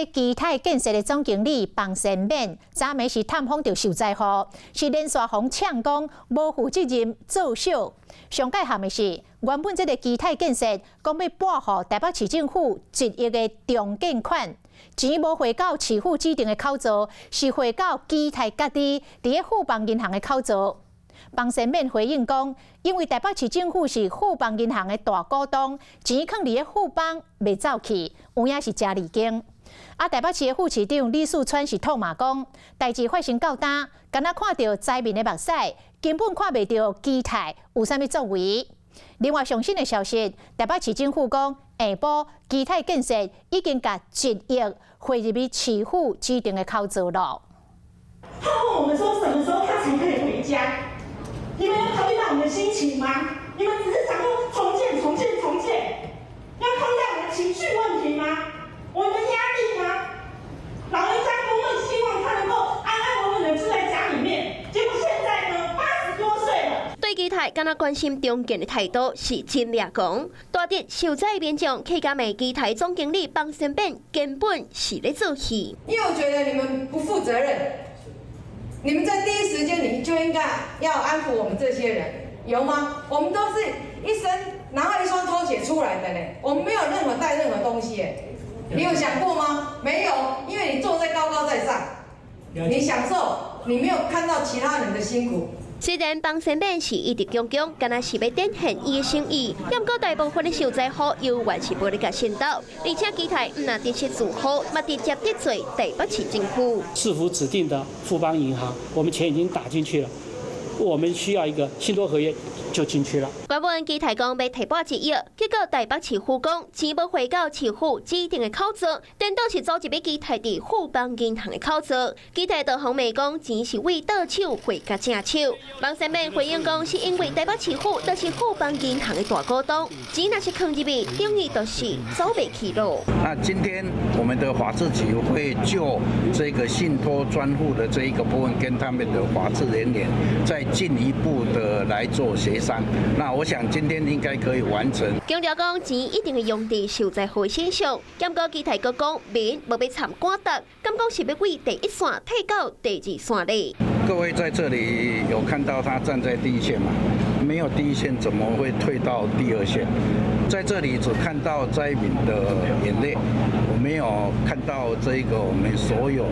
基泰建設的總經理彭善勉，昨暝是探訪著受災戶，是連續予嗆講無負責任做秀。上蓋譀的是，原本這个基泰建設講欲撥予台北市政府1億的重建款，錢無匯到市府指定的口座，是匯到基泰家己佇咧富邦銀行的口座。彭善勉回應講，因為台北市政府是富邦銀行的大股東，錢囥佇咧富邦袂走去，有影是誠離經。啊，台北市的副市長李四川是痛罵講，代誌發生到今，敢若看著災民的目屎，根本看袂著基泰有啥物作為。另外上新的消息，台北市政府講，下晡基泰建設已經共1億匯入去市府指定的口座了。他問我們說，什麼時候他才可以回家？你們有考慮到我們的心情嗎？你們只是想說重建、重建、重建，要考慮到我們的情緒問題嗎？我們的壓力嗎？老人家多麼希望他能夠安安穩穩的住在家裡面，結果現在呢，80多歲了。對基泰敢若關心重建的態度是真掠狂，大直受災民眾去共罵基泰總經理彭善勉根本是咧做戲。因為我覺得你們不負責任，你們在第一時間你就應該要安撫我們這些人，有嗎？我們都是一身拿了一雙拖鞋出來的呢，我們沒有任何帶任何東西，你有想過嗎？沒有，因為你坐在高高在上，你享受，你沒有看到其他人的辛苦。雖然彭善勉是一直強強，敢若是欲展現伊的誠意，毋過大部分的受災戶猶原是無咧共信到，而且基泰毋但直接自負，嘛直接得罪台北市政府。市府指定的富邦銀行，我們錢已經打進去了，我們需要一個信託合約就進去了。原本基泰講欲提撥1億，結果台北市府講錢無匯到市府指定的口座，顛倒是走入去基泰佇富邦銀行的口座。基泰就予罵講錢是為倒手匯共正手。彭善勉回應講，是因為台北市府就是富邦銀行的大股東，錢若是囥入去，等於就是走袂去囉。那今天我們的法制局會就這個信託專戶的這一個部分，跟他們的法制人員再進一步的來做協商。那我想今天應該可以完成。強調講錢一定會用佇受災戶身上，毋過基泰閣講民無欲參趕搭，敢講是欲為第一線退到第二線咧。各位在這裡有看到他站在第一線嗎？沒有第一線，怎麼會退到第二線？在這裡只看到災民的眼淚，我沒有看到這個我們所有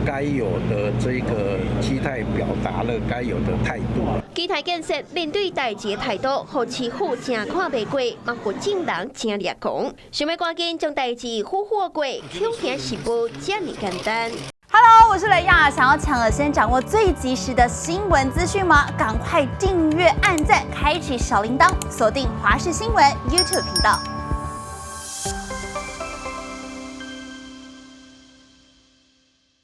該有的這個基泰表達了該有的態度。基泰建設面對代誌的態度，予市府誠看袂過，嘛予眾人誠掠狂。想欲趕緊將代誌呼呼過，恐驚是無遮爾簡單。 Hello，我是雷亞，想要搶先掌握最及時的新聞資訊嗎？趕快訂閱、按讚、開啟小鈴鐺，鎖定華視新聞 YouTube 頻道。